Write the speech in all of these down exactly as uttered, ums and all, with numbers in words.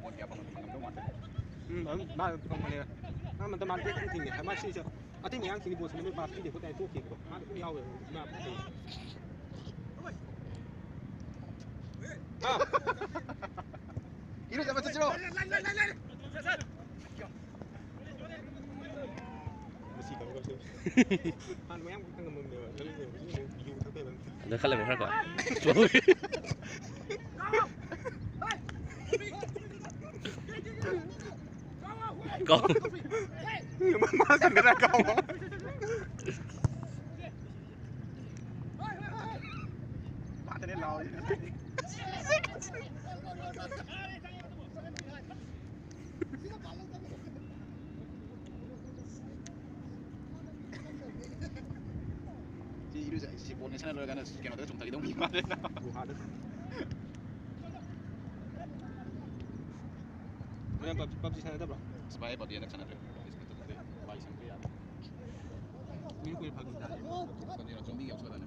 ꯕꯣꯜ ꯀꯌꯥ ꯐꯪꯉꯝꯗꯧ ꯃꯥꯟꯗꯦ꯫ ꯎꯝ, ꯑꯗꯨꯝ ꯃꯥ ꯐꯪꯕꯅꯦ꯫ ꯃꯥ ꯃꯇꯝ ꯃꯥ ꯇꯦꯛ ꯈꯤꯇꯪ ꯊꯤꯡꯉꯦ꯫ ꯃꯥ ꯁꯤꯁꯦ ꯑꯇꯩ ꯃꯌꯥꯝ ꯊꯤꯡꯉꯤ ꯕꯣꯜꯁꯦ ꯃꯣꯏ ꯄꯥꯁ ꯄꯤꯗꯦ ꯈꯣꯠꯇꯦ ꯍꯥꯏ ꯇꯣꯛꯈꯤꯕꯗꯣ꯫ ꯃꯥ ꯑꯗꯨꯝ ꯌꯥꯎꯋꯦ꯫ ꯃꯥ ꯑꯥ! ꯏꯔꯨꯖꯕ ꯆꯠꯁꯤꯔꯣ? ꯃꯁꯤ ꯀꯩꯅꯣ ꯇꯧꯁꯦ꯫ ꯍꯥꯟꯅ ꯃꯌꯥꯝ ꯈꯪꯉꯝꯃꯕꯅꯦꯕ꯫ ꯈꯪꯉꯝꯃꯦꯕ꯫ ꯍꯧꯖꯤꯛ ꯑꯃꯨꯛ ꯌꯨ ꯊꯛꯄꯩ ꯑꯃꯨꯛ꯫ ꯑꯗ ꯈꯜꯂꯦꯕ ꯈꯔ ꯀꯣ꯫ ꯀꯥꯎ꯫ ꯃꯥ ꯆꯪꯒꯗ꯭ꯔꯥ ꯀꯥꯎ꯫ ꯃꯥꯗꯅꯦ ꯂꯥꯎꯔꯤ꯫ ꯁꯤ ꯏꯔꯨꯖ-, ꯁꯤ ꯕꯣꯜ ꯁꯥꯟꯅ ꯂꯣꯏꯔꯀꯥꯟꯗ ꯀꯩꯅꯣꯗ ꯆꯣꯡꯊꯈꯤꯗꯧ ꯃꯤ ꯃꯥꯜꯂꯦ꯫ ꯒꯨꯍꯥꯗ꯫ ꯅꯪ ꯄꯞ-, ꯄꯞꯖꯤ ꯁꯥꯟꯅꯗꯕ꯭ꯔꯣ? ꯑꯁ, ꯚꯥꯏ, ꯑꯩ ꯄꯞꯖꯤ ꯍꯟꯗꯛ ꯁꯥꯟꯅꯗ꯭ꯔꯦ꯫ ꯄꯞꯖꯤ ꯁꯥꯟꯅꯗ꯭ꯔꯦ꯫ ꯚꯥꯏ, ꯁꯪꯗ꯭ꯔꯦ ꯌꯥꯗ꯭ꯔꯦ꯫ ꯃꯤ ꯀꯨꯏ ꯐꯥꯒꯤ ꯇꯥꯔꯦ꯫ ꯄꯞꯖꯤꯔꯣ? ꯖꯣꯝꯕꯤ ꯌꯥꯝ ꯁꯣꯏꯕꯅꯦ꯫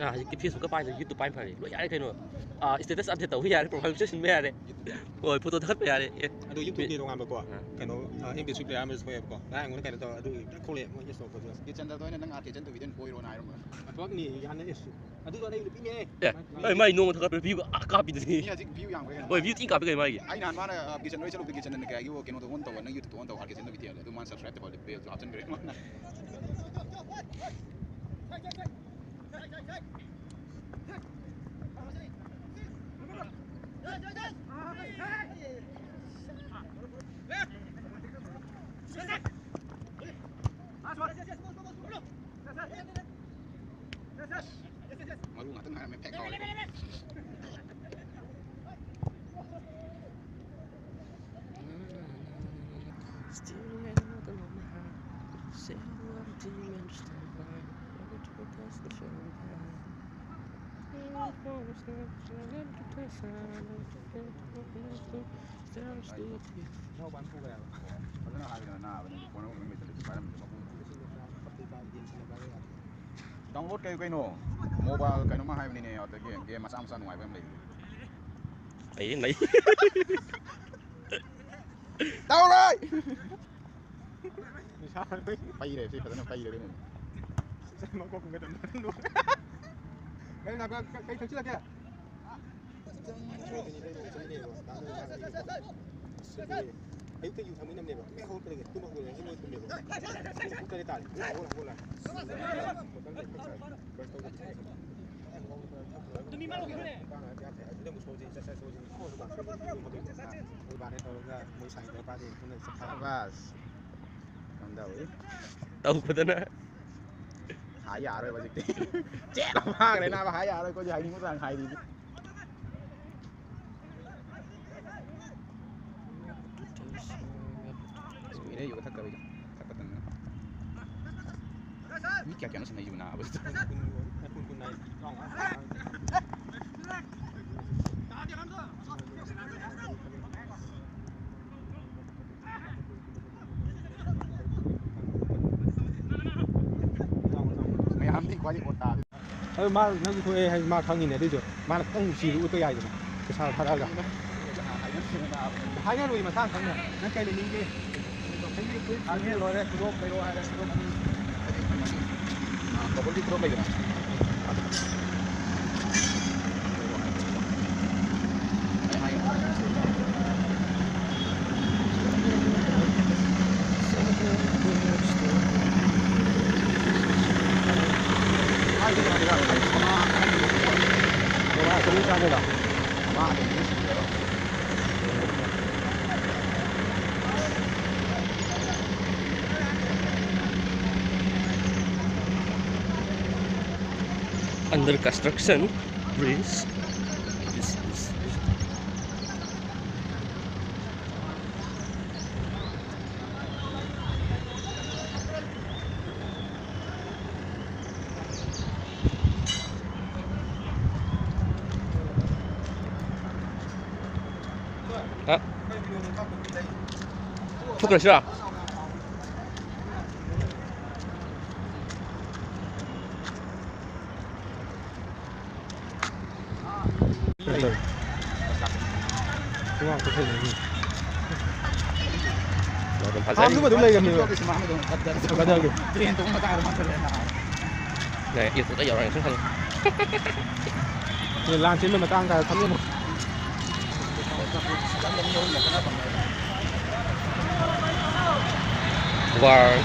ꯑꯥ, ꯍꯧꯖꯤꯛꯇꯤ Facebook ꯀ ꯄꯥꯏꯗ꯭ꯔꯦ, YouTube ꯄꯥꯏ ꯐꯔꯦ꯫ ꯂꯣꯏ ꯌꯥꯔꯦ ꯀꯩꯅꯣ꯫ ꯑꯥ, status update ꯇꯧꯕ ꯌꯥꯔꯦ, profile picture ꯁꯤꯟꯕ ꯌꯥꯔꯦ꯫ ꯍꯣꯏ, ꯐꯣꯇꯣ ꯊꯥꯒꯠꯄ ꯌꯥꯔꯦ꯫ ꯑꯦ꯫ ꯑꯗꯨ YouTube ꯀꯤ ꯇꯣꯉꯥꯟꯕꯀꯣ, ꯑꯥ꯫ ꯀꯩꯅꯣ, ꯑꯥ, M P three player ꯑꯃꯁꯨ ꯊꯣꯛꯑꯦꯕꯀꯣ꯫ ꯉꯔꯥꯡ ꯑꯩꯉꯣꯟꯗ ꯀꯩꯅꯣ ꯇꯧꯔ, ꯑꯗꯨ ꯍꯦꯛꯇ ꯈꯣꯡꯂꯛꯑꯦ, ꯃꯣꯏ install ꯇꯧꯗꯣꯏꯅꯦ꯫ ꯀꯤꯆꯟꯗ ꯑꯩꯅ ꯅꯪ ꯑꯥꯔ ꯀꯦ ꯆꯟꯗꯕꯤꯗ ꯑꯣꯏꯅ ꯀꯣꯏꯔꯣꯅ ꯍꯥꯏꯔꯝꯕ꯫ ꯊꯕꯛꯅꯤ, ꯌꯥꯅꯤ, ꯑꯦꯁ꯫ ꯑꯗꯨꯗꯣ ꯑꯩ ꯅꯨꯄꯤꯅꯦ꯫ ꯑꯦ, ꯑꯩ ꯃꯥꯏ ꯅꯣꯡꯃ ꯊꯥꯒꯠꯄ view ꯑꯥ ꯀꯥꯞꯄꯤꯗꯨꯗꯤ꯫ ꯃꯤ ꯍꯧꯖꯤꯛ view ꯌꯥꯝꯈ꯭ꯔꯦ ꯀꯩꯅꯣ꯫ ꯍꯣꯏ, view ꯊꯤ ꯀꯥꯞꯄꯤ ꯀꯩꯅꯣ ꯃꯥꯒꯤ꯫ ꯑꯩ ꯅꯍꯥꯟ ꯃꯥꯅ, ꯑ, ꯀꯤꯆꯟ ꯂꯣꯏ ꯆꯠꯂꯨꯕꯗ ꯀꯤꯆꯟ ꯑꯅ ꯀꯌꯥꯒꯤ ꯀꯩꯅꯣꯗꯣ on ꯇꯧꯕ, ꯅꯪ YouTube on ꯇꯧꯕ, ꯑꯥꯔ ꯀꯦ ꯆꯟꯗꯕꯤ ꯊꯦꯡꯅꯕꯗ꯫ ꯑꯗꯨ ꯃꯥꯅ subscribe ꯇꯧꯍꯜꯂꯦ, bell ꯁꯨ ꯍꯥꯞꯆꯤꯟꯈ꯭ꯔꯦ ꯃꯥꯅ꯫ ꯃꯔꯨ ꯉꯥꯛꯇ ꯉꯥꯏꯔꯝꯃꯦ, ꯐꯦꯛ ꯀꯥꯎꯔꯦ꯫ ꯐꯖꯅ ꯍꯥꯏꯕꯗ ꯅꯥꯕꯅꯦ, ꯐꯣꯟ ꯑꯃꯈꯛ ꯂꯩꯇ꯭ꯔꯗꯤ ꯄꯥꯏꯔꯝꯕꯗꯣ ꯃꯄꯨ꯫ Download ꯀꯩ ꯀꯩꯅꯣ? ꯃꯣꯕꯥꯏꯜ ꯀꯩꯅꯣꯝꯃ ꯍꯥꯏꯕꯅꯤꯅꯦ, ꯑꯗꯒꯤ ꯒꯦꯝ ꯃꯆꯥ ꯃꯆꯥ ꯅꯨꯡꯉꯥꯏꯕ ꯌꯥꯝ ꯂꯩ꯫ ꯂꯩ, ꯂꯩ꯫ ꯇꯧꯔꯣꯏ! ꯄꯩꯔꯦ, ꯁꯤ ꯐꯖꯅ ꯄꯩꯔꯦ ꯑꯗꯨꯅꯅꯦ꯫ ꯀꯩ ꯊꯛꯆꯤꯜꯂꯛꯀꯦ? ꯑꯌꯨꯛꯇ ꯌꯨ ꯊꯛꯃꯤꯟꯅꯕꯅꯦꯕ꯫ ꯍꯦꯛ ꯍꯧꯒꯠꯄꯗꯒꯤ ꯇꯨꯝꯕ ꯍꯧꯒꯠꯂꯦ꯫ ꯍꯧꯖꯤꯛ ꯃꯣꯏ ꯇꯨꯝꯃꯦꯕ꯫ ꯄꯨꯡ ꯇꯔꯦꯠ ꯇꯥꯔꯦ꯫ ꯍꯧꯒꯠꯂ, ꯍꯧꯒꯠꯂ꯫ ꯕꯣꯇꯜꯗ ꯊꯛꯆꯜꯂꯦ꯫ ꯕ꯭ꯔꯁ ꯇꯧꯗꯕꯤ ꯊꯛꯑꯦ꯫ ꯍꯦꯛ ꯍꯧꯒꯠꯂꯛꯄꯗ ꯊꯛꯄ ꯂꯣꯏꯔꯒ ꯅꯨꯄꯥꯅ ꯆꯥ ꯊꯛꯑꯦ꯫ ꯑꯗꯨꯗ ꯑꯃꯨꯛ ꯁꯣꯁꯦ ꯆꯠꯁꯦ, ꯁꯣꯁꯦ꯫ ꯑꯩꯈꯣꯏ ꯕꯥꯅꯦ ꯇꯧꯔꯒ ꯃꯣꯏ ꯁꯥꯏꯟ ꯇꯧꯔ ꯄꯥꯗꯦ꯫ ꯄꯨꯟꯅ ꯆꯠꯈ꯭ꯔꯦ꯫ ꯁꯕꯥꯁ꯫ ꯀꯝꯗꯧꯏ? ꯇꯧꯕꯗꯅ꯫ ꯍꯥꯏ ꯌꯥꯔꯣꯏ ꯍꯧꯖꯤꯛꯇꯤ꯫ ꯆꯦꯠ ꯐꯥꯈ꯭ꯔꯦ ꯅꯥꯕ, ꯍꯥꯏ ꯌꯥꯔꯣꯏ꯫ ꯑꯩꯈꯣꯏꯗꯤ ꯍꯥꯏꯅꯤꯡꯕ ꯆꯥꯡ ꯍꯥꯏꯔꯤꯅꯤ꯫ ꯑꯁ, ꯀꯨꯏꯔꯦ ꯌꯨꯒ ꯊꯛꯇꯕꯩꯗꯣ꯫ ꯊꯛꯄ ꯇꯟꯗꯅ꯫ ꯃꯤ ꯀꯌꯥ ꯀꯌꯥꯅꯣ ꯁꯥꯟꯅꯩꯁꯤꯕꯨ ꯅꯥꯕ? ꯃꯌꯥꯝꯗꯤ ꯈ꯭ꯋꯥꯏꯗꯒꯤ ꯑꯣꯠ ꯇꯥꯔꯦ꯫ ꯑꯗꯨ ꯃꯥ ꯅꯪꯁꯨ ꯊꯣꯛꯑꯦ ꯍꯥꯏ, ꯃꯥ ꯈꯪꯉꯤꯅꯦ꯫ ꯑꯗꯨꯏꯁꯨ ꯃꯥꯅ ꯈꯤꯇꯪ ꯅꯨꯡꯁꯤꯕ ꯎꯠꯄ ꯌꯥꯏꯗꯅ, ꯄꯩꯁꯥ ꯊꯥꯔꯛꯑꯒ꯫ ꯍꯥꯏꯅꯔꯣꯏ ꯃꯇꯥꯡ ꯈꯪꯅ꯫ ꯅꯪ ꯀꯩ ꯂꯩꯅꯤꯡꯒꯦ? ꯍꯥꯏꯅ ꯂꯣꯏꯔꯦ, ꯈꯨꯗꯣꯞ ꯂꯩꯔꯣ ꯍꯥꯏꯔꯦ, ꯈꯨꯗꯣꯞ ꯑꯅꯤ꯫ ꯑꯥ, ꯀꯣꯄꯜꯒꯤ ꯈꯨꯗꯣꯞ ꯂꯩꯗꯅ꯫ Under construction bridge. This, this, this. ꯊꯣꯛꯈ꯭ꯔꯁꯤꯔꯥ? ꯌꯥꯝ ꯐꯖꯔꯤ꯫ ꯐꯥꯝꯗꯨꯃ ꯑꯗꯨꯝ ꯂꯩꯔꯝꯅꯦꯕ꯫ ꯕ꯭ꯔꯗꯔꯒꯤ꯫ ꯇ꯭ꯔꯦꯟ ꯇꯣꯡꯕ ꯃꯇꯥꯡꯗ ꯃꯥ ꯊꯣꯛꯂꯛꯑꯦ ꯅꯍꯥꯟ꯫ ꯅꯦ, YouTubeꯇ ꯌꯧꯔꯛꯑꯦ ꯁꯨꯝ ꯈꯜꯂꯤ꯫ ꯅꯦ, ꯂꯥꯟ ꯆꯦꯟꯕꯩ ꯃꯇꯥꯡ ꯀꯥꯏ ꯈꯜꯂꯨꯅꯨ꯫ ꯋꯥꯔ꯫